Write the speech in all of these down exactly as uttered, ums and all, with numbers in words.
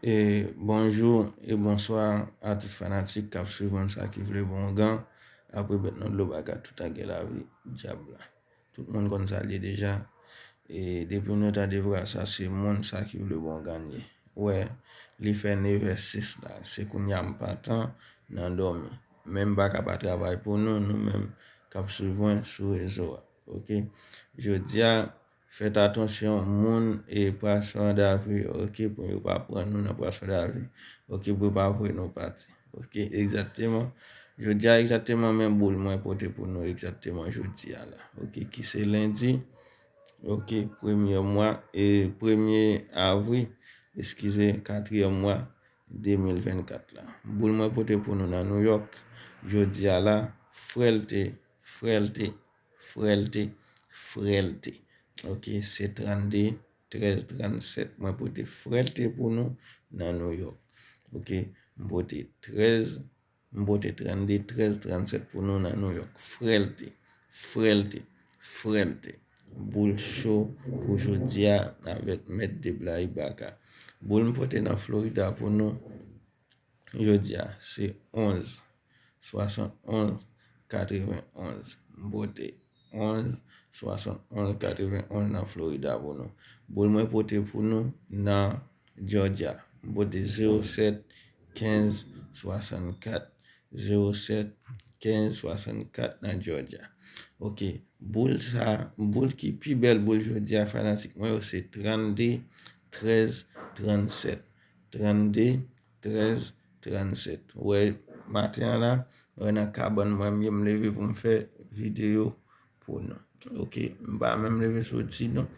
E bonjou e bonswa a tout fanatik k ap swiv Moun sa ki vle bon ougan. Apre bèt nan dlo baka tout a gen lavi dyab la. Tout moun konn sa l ye deja. E depi nou tande vwa sa, se Moun sa ki vle bon ougan ye. Wè, li fè nevè sis la. Se kounye a m pa tan nan dòmi. Men m pa ka pa travay pou nou, nou menm k ap swiv mwen sou rezo a. Oke? Jodi a, fèt atansyon, moun e pwason davri, oke, pou yo pa pran nou nan pwason davri. Oke, pou yo pa voye nou pati. Oke, egzakteman. Jodi a, egzakteman, men boul mwen pote pou nou egzakteman jodi a la. Oke, ki se lendi. Oke, premye mwa, e premye avri, eskize, katriyèm mwa de mil vennkat la. Boul mwen pote pou nou nan Nouyòk, jodi a la, frèlte, frèlte, frèlte, frèlte. Oke, se trannde, trèz, trannsèt. Mwen pote frèlte pou nou nan Nouyòk. Oke, m pote trèz, m pote trannde, trèz, trannsèt pou nou nan Nouyòk. Frèlte, frèlte, frèlte. Boul cho pou jodi a avèk mèt de blag baka. Boul m pote nan Florida pou nou jodi a, se onz, swasannonz, katrevenonz. M pote onz, swasannonz, katrevenonz nan Florida pou nou. Boul mwen pote pou nou nan Georgia. M pote zewo sèt, kenz, swasannkat, zewo sèt, kenz, swasannkat nan Georgia. Oke, boul sa, boul ki pi bèl boul jodi a, fanatik mwen yo, se trannde, trèz, trannsèt. Trannde, trèz, trannsèt. Ou wè, maten an la, ou wè nan kabann mwen, m ye m leve pou m fè videyo pou nou. Oke, m pa menm leve soti non,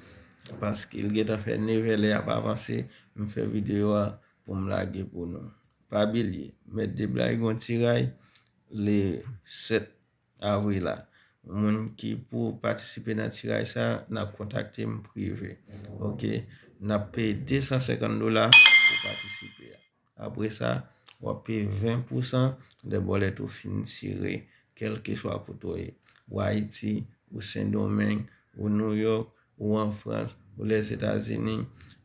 paske l gentan fè nevè, lè y ap avanse, m fè videyo a pou m lage pou nou. Pa bliye, mèt de blag gon tiray le sèt avril la. Moun ki pou patisipe nan tiray sa, n ap kontakte m prive. Oke, n ap peye de san senkant dola pou patisipe a. Apre sa, w ap peye ven pousan lè bòlèt ou fin tire, kèlkeswa kote w ye. Ou Ayiti, ou Sendomeng, ou Nouyòk, ou an Frans, ou Lèzetazini,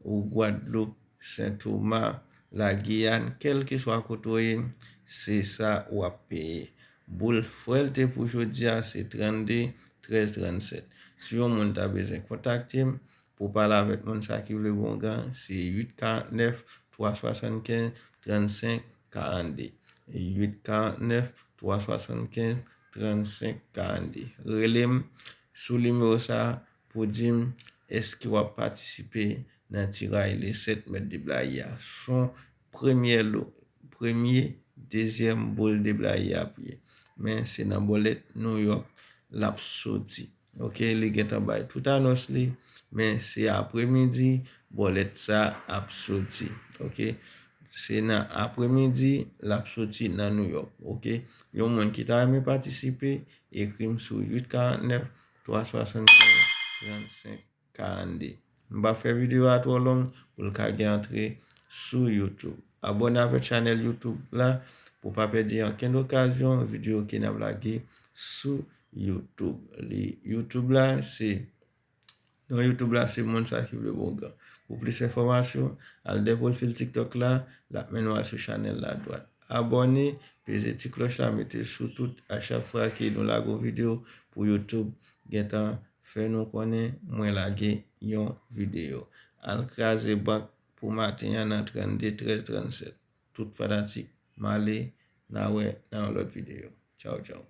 ou Gwadloup, Sentoma, Lagiyàn, kèlkeswa kote w ye, se sa w ap peye. Boul frèlte pou jodi a, se trannde, trèz, trannsèt. Si yon moun ta bezwen kontakte m pou pale avèk Moun sa ki vle bon ougan, se uit karant nèf, twa swasannkenz, trannsenk, karannde. Uit karant nèf, twa swasannkenz, trannsenk, karannde. Rele m sou nimewo sa a pou di m èske w ap patisipe nan tiray le sèt mèt de blag a. Se yon premye lo, premye, dezyèm boul de blag ap ye. Men se nan bòlèt Nouyòk l ap soti. Oke, li gentan bay tout anons li, men se apremidi bòlèt sa ap soti. Oke, se nan apremidi l ap soti nan Nouyòk. Oke, yon moun ki ta renmen patisipe, ekri m sou uit karant nèf, twa swasannkenz, trannsenk, karannde. M p ap fè videyo a twò long pou l ka gen antre sou YouTube. Abòne avèk chanèl YouTube la pou w pa pèdi okenn okazyon videyo ke n ap lage sou YouTube. Li, YouTube la, se, non YouTube la, se Moun sa ki vle bon ougan. Pou plis enfòmasyon, al dèyè pwofil TikTok la, l ap mennen w al sou chanèl la dwat. Abòne, peze ti klòch la, mete l sou tout. A chak fwa ke nou lage yon videyo pou YouTube, gentan fè nou konnen mwen lage yon videyo. Al kraze bank pou maten an nan trannde, trèz, trannsèt. Tout fanatik, m ale, n a wè nan yon lòt videyo. Tchaw, tchaw.